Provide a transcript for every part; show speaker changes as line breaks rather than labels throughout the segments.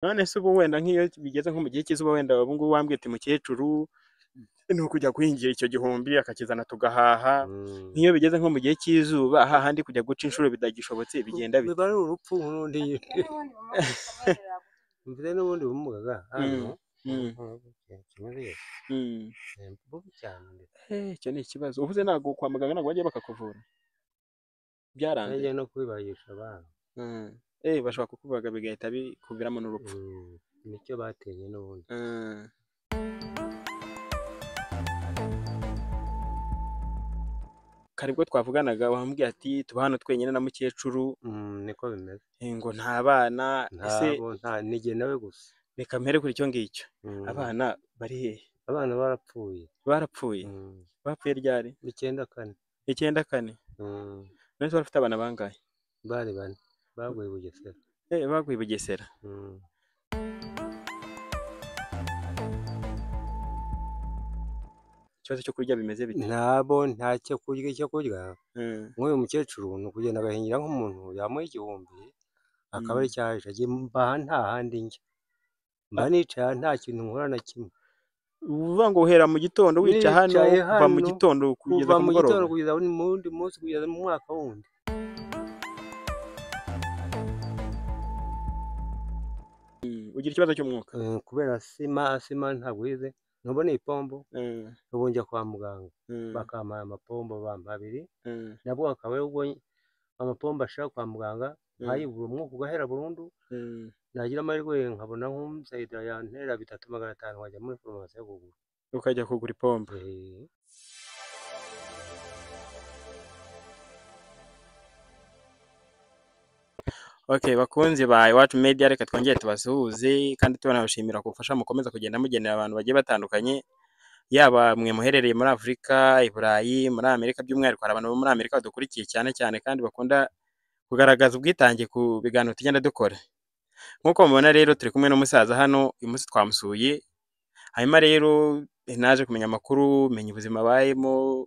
None se ubu wenda nk'iyo bigeze nko mu gihe cy'izuba, wenda ubu ngubu wambwiye uti mukecuru ni ukujya guhingira icyo gihumbi akakizana tugahaha. Nk'iyo bigeze nko mu gihe cy'izuba hahandi kujya guca inshuro bitagishobotse bigenda bite?
Biba ari urupfu n'undi mfite n'ubundi bumuga ga hano kimeze bubi cyane.
Icyo ni ikibazo. Uvuze ntabwo kwa muganga ntabwo bajya bakakuvura? Byaranze?
Bajya no kwibagisha abana.
Bashobora kukubaga bigahita bikuviramo n'urupfu.
Nicyo batenye n'ubundi.
Kare ubwo twavuganaga wambwiye ati tuba hano twenyine na mukecuru.
Niko bimeze.
Ngo nta bana. Ese
nta nijye nawe gusa.
Reka mpere kuri icyo ngicyo. Abana bari hehe?
Abana barapfuye.
Barapfuye? Bapfuye ryari?
94.
94? None se bafite abana bangahe?
Bari bane. Baguye i Bugesera.
Baguye i Bugesera. Ikibazo cyo kurya bimeze bite?
Ntabo nta cyo kurya, icyo kurya nk'uyu mukecuru ni ukugenda agahingira nk'umuntu yamuha igihumbi akaba ari cyaje. Mbaha nta handi njya, mba nicaye nta kintu nkora na kimwe.
Uvuga ngo uhera mu gitondo wica hano, kuva mu gitondo kugeza ku mugoroba?
Kugeza mu wundi munsi, kugeza mu mwaka wundi.
Ugira ikibazo cy'umwuka?
Kubera asima ntabwo yize. Ntubona ipombo, ubu njya kwa muganga bakampaye amapombo, bampa abiri, nabwo akaba ari ubwo amapombo ashaka kwa muganga nkayibura, umwuka ugahera burundu. Nagira amahirwe nkabona nk'umusayida yantera 3,500 nkajya muri farumasi yo kugura.
Ukajya kugura ipombo. Okay, bakunzi ba Iwacu Media, reka twongere tubasuhuze kandi tubanabashimira ku bufasha mukomeza kugenda mugenera abantu bagiye batandukanye, yaba mwe muherereye muri Afurika, i Burayi, muri Amerika. By'umwihariko hari abantu bo muri Amerika badukurikiye cyane cyane kandi bakunda kugaragaza ubwitange ku biganiro tugenda dukora. Nk'uko mubibona rero turi kumwe n'umusaza hano, uyu munsi twamusuye, hanyuma rero naje kumenya amakuru, menya ubuzima abayemo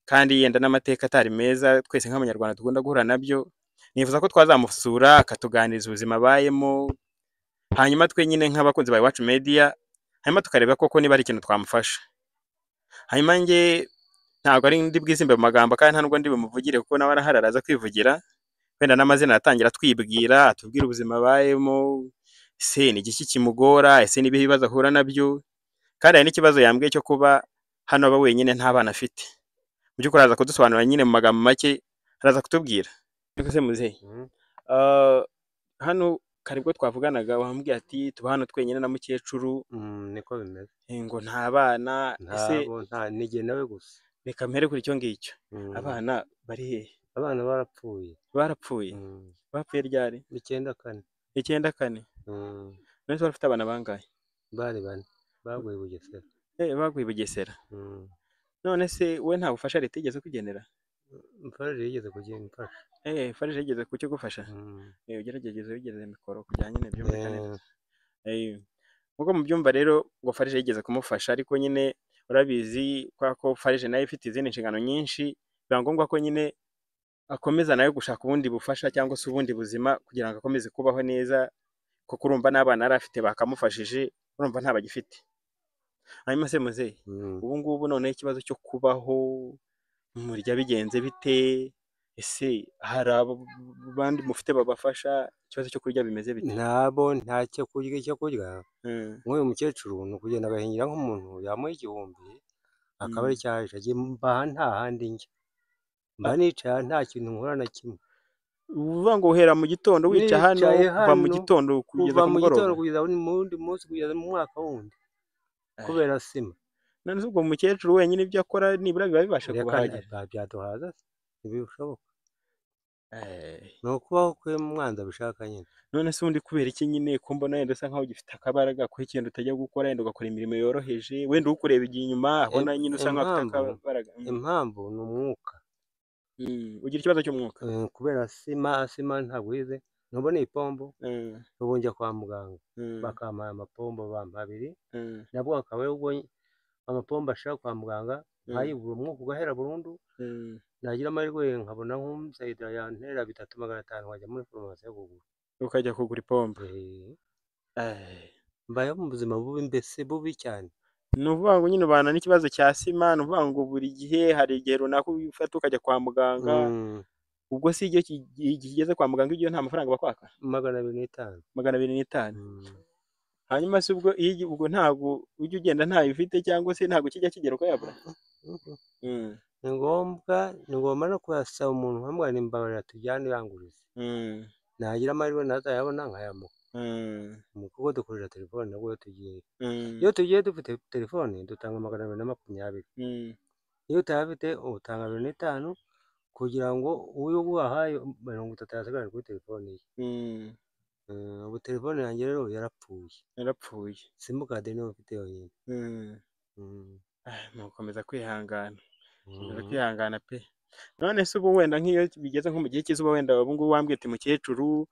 kandi yenda n'amateka atari meza twese nk'Abanyarwanda dukunda guhura nabyo. Nifuza ko twazamusura akatuganiriza ubuzima abayemo, hanyuma twe nyine nk'abakunzi ba Iwacu Media, hanyuma tukareba koko niba hari ikintu twamufasha. Hanyuma njye ntabwo ari ndi bwizimbe mu magambo kandi nta nubwo ndi bumuvugire kuko nawe arahari araza kwivugira, wenda n'amazina aratangira atwibwira, atubwira ubuzima abayemo, ese ni igiki kimugora, ese ni ibihe bibazo ahura nabyo, kandi hari n'ikibazo yambwiye cyo kuba hano aba wenyine nta bana afite. Mu by'ukuri araza kudusobanurira nyine mu magambo make, araza kutubwira. Ariko se muzehe, hano kare ubwo twavuganaga wambwiye ati tuba hano twenyine na mukecuru.
Niko bimeze.
Ngo nta bana. Ese
nta nijye nawe gusa.
Reka mpere kuri icyo ngicyo. Abana bari hehe?
Abana barapfuye.
Barapfuye? Bapfuye ryari?
94.
94? None se bafite abana bangahe?
Bari bane. Baguye i Bugesera.
Baguye i Bugesera. None se we nta bufasha leta igeze kugenera?
Farg yigeze kugenda imfasha.
Farg yigeze kukigufasha? Ugerageze wigeze mikoro kugira nyine byumvikane neza. Nkuko mubyumva rero ngo Farg yigeze kumufasha, ariko nyine urabizi kwa ko Farg nayo ifite izindi nshingano nyinshi, biba ngombwa ko nyine akomeza nayo gushaka ubundi bufasha cyangwa se ubundi buzima kugira ngo akomeze kubaho neza, kuko urumva n'abana yari afite bakamufashije, urumva ntabagifite. Hanyuma se muzehe, ubu ngubu noneho ikibazo cyo kubaho murya bigenze bite? Ese hari abandi mufite babafasha? Ikibazo cyo kurya bimeze bite?
Ntabo nta cyo kurya, icyo kurya nk'uyu mukecuru ni ukugenda agahingira nk'umuntu yamuha igihumbi akaba ari cyaje. Mbaha nta handi njya, mba nicaye nta kintu nkora na kimwe.
Uvuga ngo uhera mu gitondo wica hano, kuva mu gitondo kugeza ku mugoroba?
Kugeza mu wundi munsi, kugeza mu mwaka wundi, kubera sima.
None se ubwo mukecuru wenyine ibyo akora nibura biba bibasha kubahagira?
Byaduhaza ntibishoboka. Ni ukubaho kwe umwanzi abishaka nyine.
None se ubundi kubera iki nyine ko mbona wenda usa nkaho ugifite akabaraga ko ikintu utajya gukora, wenda ugakora imirimo yoroheje, wenda ukureba igihe inyuma abona nyine usa nkaho ufite akabaraga?
Impamvu ni umwuka.
Ugira ikibazo cy'umwuka?
Kubera asima ntabwo yize, ntubona ipombo, ubu njya kwa muganga bakampaye amapombo, bampa abiri, nabwo akaba ari ubwo amapombo ashaka kwa muganga nkayibura, umwuka ugahera burundu. Nagira amahirwe nkabona nk'umusayida yantera 3,500 nkajya muri farumasi yo kugura.
Ukajya kugura ipombo.
Mbayeho mu buzima bubi, mbese bubi cyane.
Ni ukuvuga ngo nyine ubana n'ikibazo cya sima, ni ukuvuga ngo buri gihe hari igihe runaka ufata ukajya kwa muganga. Ubwo si igihe kigeze kwa muganga iyo nta mafaranga bakwaka?
205.
205. Hanyuma se ubwo iyo ubwo ntabwo ujya ugenda ntayo ufite, cyangwa se ntabwo kijya kigera ukayabura?
Ni ngombwa, ni ngombwa no kuyasaba umuntu nkamubwira nti mbabarira tujyane uyangurize. Nagira amahirwe ntazayabona nkayamuha. Kuko dukoresha telefone nabwo iyo tugiye. Iyo tugiye dufite telefone dutanga 220. Iyo utayafite utanga 25 kugira ngo uwo uguhaye 30 yasigarane kuri telefone ye. Ubu telefone yanjye rero yarapfuye.
Yarapfuye.
Simukadi niyo mfite yonyine.
Ni ugukomeza kwihangana. Ukomeza kwihangana pe. None se ubu wenda nk'iyo bigeze nko mu gihe cy'izuba, wenda ubu ngubu wambwiye uti mukecuru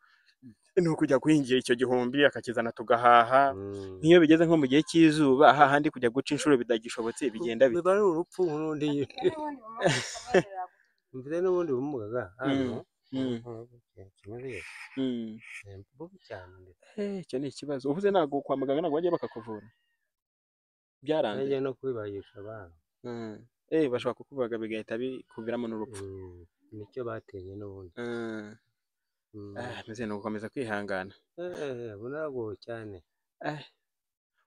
ni ukujya guhingira icyo gihumbi akakizana tugahaha. Nk'iyo bigeze nko mu gihe cy'izuba hahandi kujya guca inshuro bitagishobotse bigenda bite?
Biba ari urupfu n'ubundi. Mfite n'ubundi bumuga hano. Bubi cyane.
Icyo ni ikibazo. Uvuze ntabwo kwa muganga ntabwo bajya bakakuvura? Byaranze.
Bajya no kwibagisha abana.
Bashobora kukubaga bigahita bikuviramo n'urupfu.
Nicyo batenye n'ubundi.
Meze ni ugukomeza kwihangana.
Ubu naragowe cyane.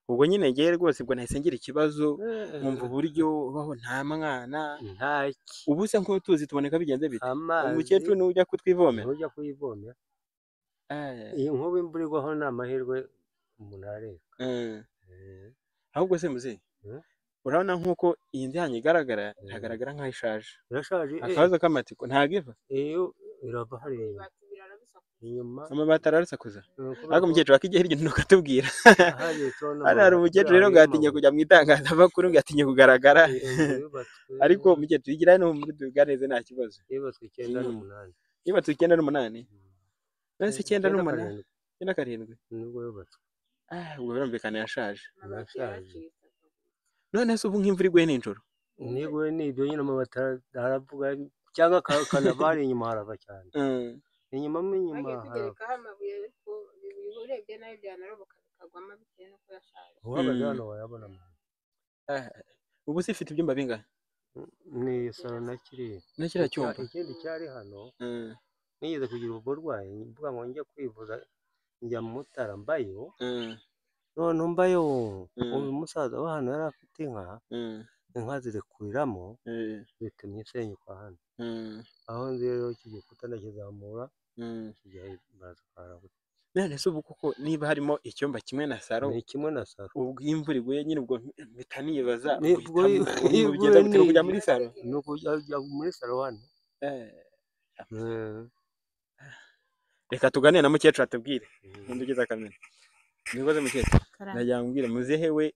Ubwo nyine ngewe rwose ubwo nahise ngira ikibazo, nkumva uburyo ubaho nta mwana.
Ntaki.
Ubu se nk'utuzi tuboneka bigenze bite?
Amazi.
Umukecuru niwe ujya kutwivomera?
Niwe ujya kuyivomera. Iyi nkuba imvura igwaho ni amahirwe umuntu arareka.
Ahubwo se muzehe, urabona nk'uko iyi nzu yanyu igaragara, iragaragara nk'aho ishaje.
Irashaje.
Akabazo k'amatsiko ntabwo iva?
Iyo irava hariya inyuma.
Amabati ararusakuza. Ariko umukecuru akijya hirya ntukatubwira. Hano hari umukecuru rero ngo yatinye kujya mu itangazamakuru, ngo yatinye kugaragara. Ariko umukecuru igira hano muri tuganeze nta kibazo.
Yubatswe 98.
Yubatswe 98? None se 98? 97?
Nibwo yubatswe.
Ubwo birumvikana yashaje.
Yarashaje.
None se ubu nk'imvura iguye nijoro?
Niguye nibyo nyine amabati aravuga, cyangwa akanava hari inyuma harava cyane. Inyuma mo inyuma
bagiye tugerekaho amabuye, ariko urebye nabi byanaroboka bikagwamo bitewe n'uko yashaje.
Uhagaze hano wayabona.
Ubu se ifite ibyumba bingahe?
Ni salo na kiriya.
Na kiriya cyumba.
Ikindi cyari hano, nigeze kugira uburwayi mvuga ngo njye kwivuza, njya mu Mutara mbayo. None mbayo, uyu musaza wa hano yari afite inka, inka zirekuriramo, bitumye isenyuka hano. Aho nzi rero iki gikuta ndakizamura, kijya barazikara gutya.
None se ubu koko niba harimo icyumba kimwe na salo,
ni kimwe na salo.
Ubwo imvura iguye nyine ubwo mpita nibaza, ugenda gute kujya muri salo?
Ni ukujya muri salo hano.
Reka tuganire na mukecuru atubwire. Undi ugeze akamenya. Nikoze mukecuru. Ndagira ngo mbwire muzehe we,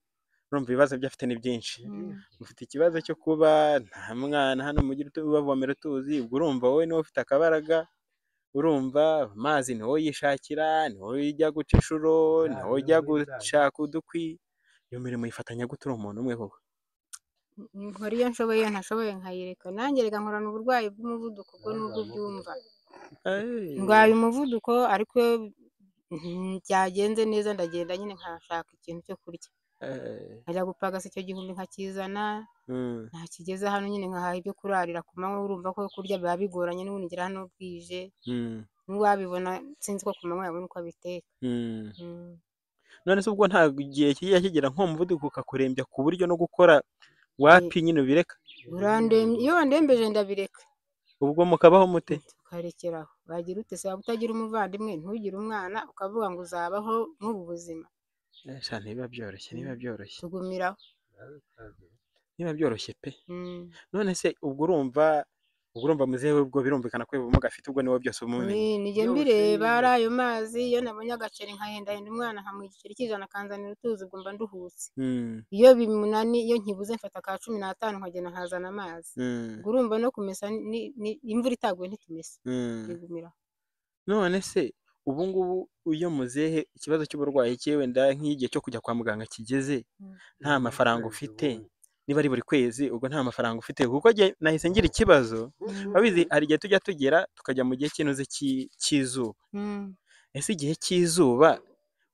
urumva ibibazo bye afite ni byinshi. Mufite ikibazo cyo kuba nta mwana hano mugira ubavomera utuzi, ubwo urumva wowe niwe ufite akabaraga, urumva amazi ni wowe yishakira, ni wowe ujya guca inshuro, ni wowe ujya gushaka udukwi. Iyo mirimo yifatanya gute uri umuntu umwe koko?
Nkora iyo nshoboye, iyo ntashoboye nkayireka. Nanjye reka nkorana uburwayi bw'umuvuduko ubwo nubwo ubyumva. Ndwaye umuvuduko ariko byagenze neza ndagenda nyine nkashaka ikintu cyo kurya. Nkajya gupagasa icyo gihumbi nkakizana, ntakigeza hano nyine nkahaha ibyo kurarira ku manywa, urumva ko kurya biba bigoranye n'ubundi ngera hano bwije. N'uwabibona sinzi ko ku manywa yabona uko abiteka.
None se ubwo nta gihe kijya kigera nko muvuduko ukakurembya ku buryo no gukora wapi nyine ubireka?
Iyo wandembeje ndabireka.
Ubwo mukabaho mute?
Tukarekeraho. Wagira ute se waba utagira umuvandimwe, ntugire umwana, ukavuga ngo uzabaho nk'ubu buzima.
Niba byoroshye, niba byoroshye.
Tugumiraho.
Niba byoroshye pe. None se ubwo urumva muzehe ubwo birumvikana ko ubumuga afite ubwo niwe byose umumenye.
Nijye mbireba ari ayo mazi, iyo nabonye agaceri nkahendahenda umwana nkamuha igiceri cy'ijana akanzanira utuzi ubwo mba nduhutse. Iyo bimunani, iyo nkibuze mfata ka 15 nkagenda nkazana amazi. Ubwo urumva no kumesa imvura itaguye ntitumesa. Bigumiraho.
None se ubu ngubu iyo muzehe ikibazo cy'uburwayi cye wenda nk'igihe cyo kujya kwa muganga kigeze, nta mafaranga ufite, niba ari buri kwezi ubwo nta mafaranga ufite, kuko nahise ngira ikibazo. Babizi hari igihe tujya tugera tukajya mu gihe cy'inuze cy'izuba. Ese igihe cy'izuba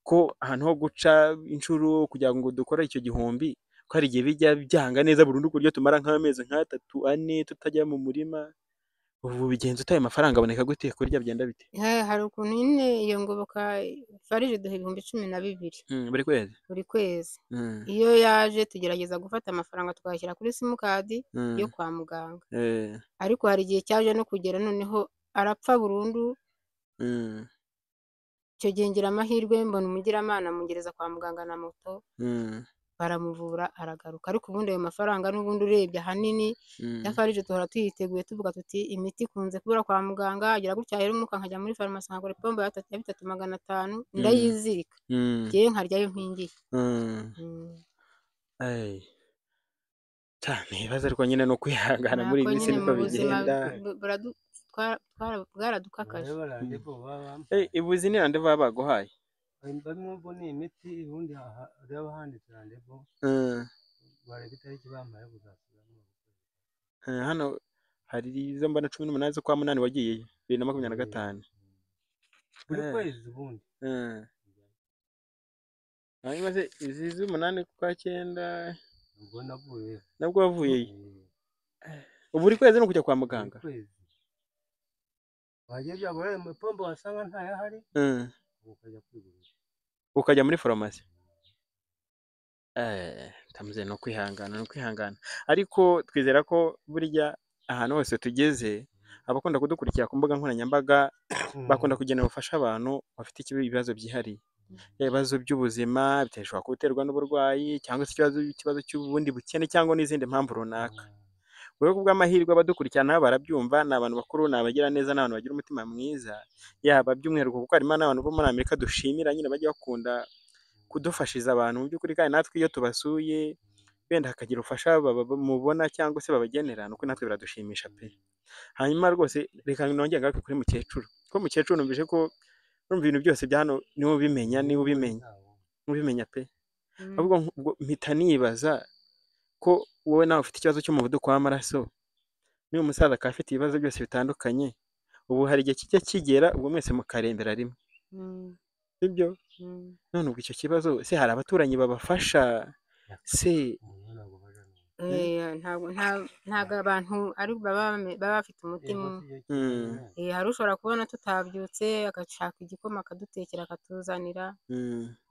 Ko ahantu ho guca inshuro kugira ngo dukore icyo gihumbi, ko hari igihe bijya byanga neza burundu ku buryo tumara nk'amezi nk'atatu ane tutajya mu murima, ubu bigenza ute? Ayo mafaranga aboneka gute? Kurya bigenda bite?
Hari ukuntu nyine iyo ngoboka farije duha 12,000
Buri kwezi?
Buri kwezi. Iyo yaje tugerageza gufata amafaranga tukayashyira kuri simukadi yo kwa muganga, ariko hari igihe cyaje no kugera noneho arapfa burundu. Icyo gihe ngira amahirwe mbona umugiramana amungereza kwa muganga na moto, baramuvura aragaruka. Ariko ubundi ayo mafaranga n'ubundi urebye ahanini ya farije duhora tuyiteguye, tuvuga tuti imiti ikunze kubura kwa muganga, agira gutya rero umwuka nkajya muri farumasi nkagura ipombo ya 3,500 ndayizirika, njyewe nkaryayo mpingiye.
Ibibazo ariko nyine no kwihangana muri iyi minsi niko bigenda.
Bwaradukakaje.
Ibuzi ni randevu baba baguhaye?
Bamwe ni imiti, ubundi reba handitse randevu, bareba itariki bampaye kuzasubiramo.
Hano hari izo mbona 18 z'ukwa munani wagiyeyo 2025.
Buri kwezi ubundi.
Hanyuma se izi z'umunani kwa cyenda
ubwo navuyeyo.
Nabwo wavuyeyo? Ubu buri kwezi ni ukujya kwa muganga?
Wajya byabura mu ipombo wasanga ntayahari, ukajya kwigurisha,
ukajya muri farumasi. Tamuze no kwihangana, no kwihangana. Ariko twizera ko burya ahantu hose tugeze, abakunda kudukurikira ku mbuga nkoranyambaga bakunda kugenera ubufasha abantu bafite ibibazo byihariye, ibibazo by'ubuzima bishobora guterwa n'uburwayi cyangwa se ikibazo cy'ubundi bukene cyangwa n'izindi mpamvu runaka. Rero kubw'amahirwe abadukurikirana nabo barabyumva, ni abantu bakuru, ni abagira neza, ni abantu bagira umutima mwiza, yaba by'umwihariko kuko harimo n'abantu bo muri Amerika dushimira nyine bajya bakunda kudufashiza abantu mu by'ukuri, kandi natwe iyo tubasuye wenda hakagira ubufasha mubona cyangwa se babagenera, nuko natwe biradushimisha pe. Hanyuma rwose reka nongere ngaruke kuri mukecuru, kuko mukecuru numvise ko urumva ibintu byose bya hano niwe ubimenya, niwe ubimenya, ubimenya pe. Ahubwo mpita nibaza ko wowe nawe ufite ikibazo cy'umuvuduko w'amaraso, n'uyu musaza akaba afite ibibazo byose bitandukanye, ubu hari igihe kijya kigera ubwo mwese mukarembera rimwe, sibyo? None ubwo icyo kibazo se hari abaturanyi babafasha se?
Ntabwo abantu ari baba bafite umutima. Hari ushobora kubona tutabyutse agashaka igikoma akadutekera akatuzanira,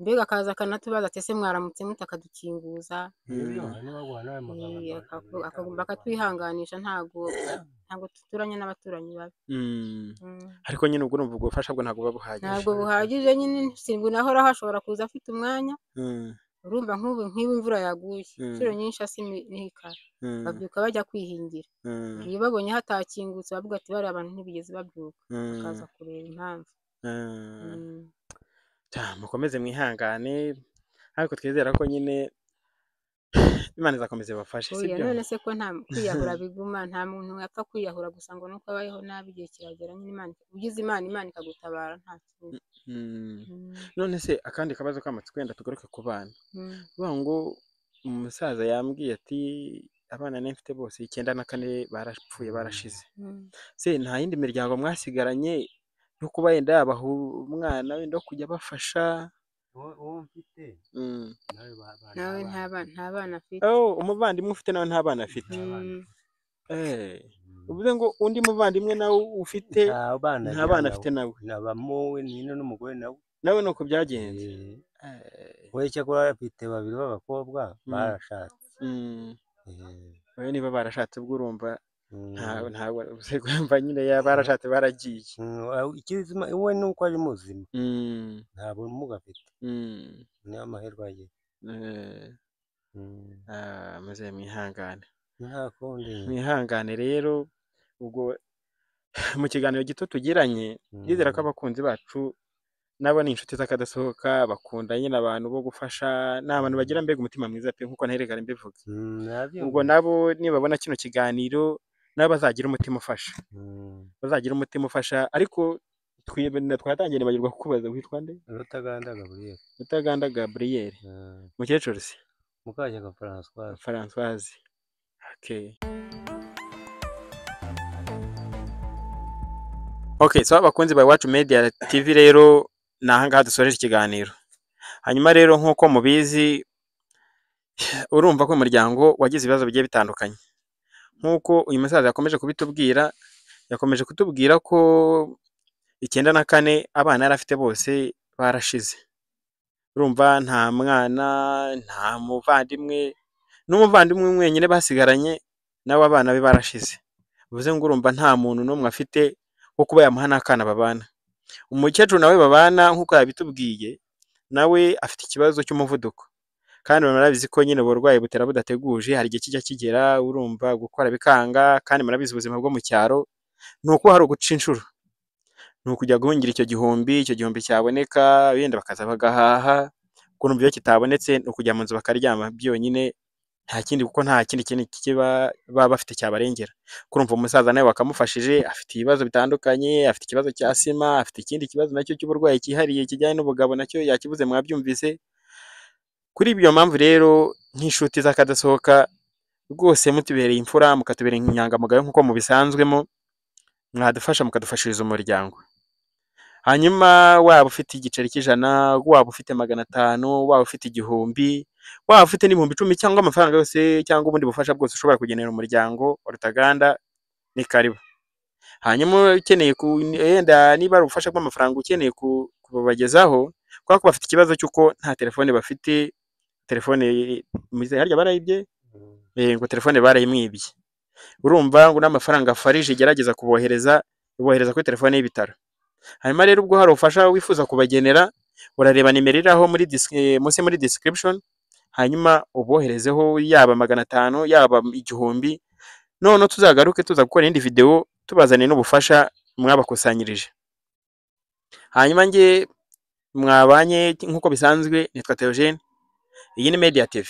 mbega akaza akanatubaza ati ese mwaramutse mute, akadukinguza, akatwihanganisha. Ntabwo duturanye n'abaturanyi babi.
Ariko nyine ubwo urumva ubwo bufasha bwo ntabwo buba buhagije.
Ntabwo buhagije nyine, nahoraho ashobora kuza afite umwanya. Urumva nk'ubu nk'iyo imvura yaguye inshuro nyinshi asi n'ikara babyuka bajya kwihingira, iyo babonye hatakingutse bavuga ati bariya abantu ntibigeze babyuka, bakaza kureba impamvu.
Mukomeze mwihangane, ariko twizera ko nyine Imana izakomeza ibafashe, sibyo?
None se ko nta kwiyahura biguma, nta muntu yapfa kwiyahura gusa ngo nuko abayeho nabi, igihe kiragera nyine Imana ugize Imana ikagutabara nta kintu.
None se akandi kabazo k'amatsiko wenda tugaruke ku bana, uvuga ngo umusaza yambwiye ati abana nari mfite bose 94 barapfuye barashize, se nta yindi miryango mwasigaranye yo kuba yenda yabaha umwana wenda wo kujya abafasha?
Uwo mfite
nawe nta bana afite.
Umuvandimwe ufite nawe nta bana afite. Uvuze ngo undi muvandimwe nawe ufite nta bana afite nawe,
nabamo we nyine n'umugore nawe,
nawe nuko byagenze.
We cyakora afite babiri b'abakobwa barashatse.
We niba barashatse ubwo urumva ntabwo urumva nyine barashatse baragiye.
Ikizima we nuko ari muzima, nta bumuga afite, ni amahirwe ye.
Muze mwihangane, mwihangane rero. Ubwo mu kiganiro gito tugiranye, ndizera ko abakunzi bacu nabo ni inshuti z'akadasohoka, bakunda nyine abantu bo gufasha, ni abantu bagira mbega umutima mwiza pe, nkuko naherekare mbivuga. Ubwo nabo nibabona kino kiganiro nabo bazagira umutima ufasha, bazagira umutima ufasha. Ariko twatangiye nibagirwa kukubaza, witwa nde?
Rutaganda Gabriel.
Rutaganda Gabriel. Mukecuru se?
Mukashyaka Françoise.
Françoise. Okay. Okay, so abakunzi ba Iwacu Media TV rero ni aha ngaha dusoreje ikiganiro. Hanyuma rero nk'uko mubizi, urumva ko umuryango wagize ibibazo bigiye bitandukanye. Nk'uko uyu musaza yakomeje kubitubwira, yakomeje kutubwira ko 94 abana yari afite bose barashize. Urumva nta mwana, nta muvandimwe, n'umuvandimwe umwe wenyine basigaranye nawe abana be barashize. Bivuze ngo urumva nta muntu n'umwe afite wo kuba yamuha n'akana babana. Umukecuru nawe babana nk'uko yabitubwiye, nawe afite ikibazo cy'umuvuduko. Kandi murabizi ko nyine uburwayi butera budateguje, hari igihe kijya kigera urumva gukora bikanga, kandi murabizi ubuzima bwo mu cyaro, ni uko hari uguca inshuro. Ni ukujya guhungira icyo gihumbi, icyo gihumbi cyaboneka wenda bakaza bagahaha, kuko urumva iyo kitabonetse ni ukujya mu nzu bakaryama byonyine, nta kindi kuko nta kindi kintu kiba baba bafite cyabarengera. Kurumva umusaza nawe wakamufashije, afite ibibazo bitandukanye, afite ikibazo cya sima, afite ikindi kibazo nacyo cy'uburwayi cyihariye kijyanye n'ubugabo nacyo yakibuze mwabyumvise. Kuri iyo mpamvu rero nk'inshuti z'akadasohoka rwose mutubereye imfura, mukatubera inyangamugayo nk'uko mubisanzwemo, mwadufasha mukadufashiriza umuryango. Hanyuma waba ufite igiceri cy'ijana, waba ufite 500, waba ufite 1000, waba ufite n'10,000 cyangwa amafaranga yose cyangwa ubundi bufasha bwose ushobora kugenera umuryango wa Rutaganda, ni karibu. Hanyuma ukeneye wenda niba ari ubufasha bw'amafaranga ukeneye kubagezaho, kubera ko bafite ikibazo cy'uko nta telefone bafite, telefone harya barayibye? Ngo telefone barayimwibye. Urumva ngo n'amafaranga farije igerageza kubohereza, ibohereza kuri telefone y'ibitaro. Hanyuma rero ubwo hari ubufasha wifuza kubagenera, urareba nimero iri aho muri munsi muri description, hanyuma uboherezeho yaba 500, yaba 1000, noneho tuzagaruke tuza gukora indi video tubazaniye n'ubufasha mwabakusanyirije. Hanyuma njye mwabanye nk'uko bisanzwe nitwa Theogene, iyi ni Media TV.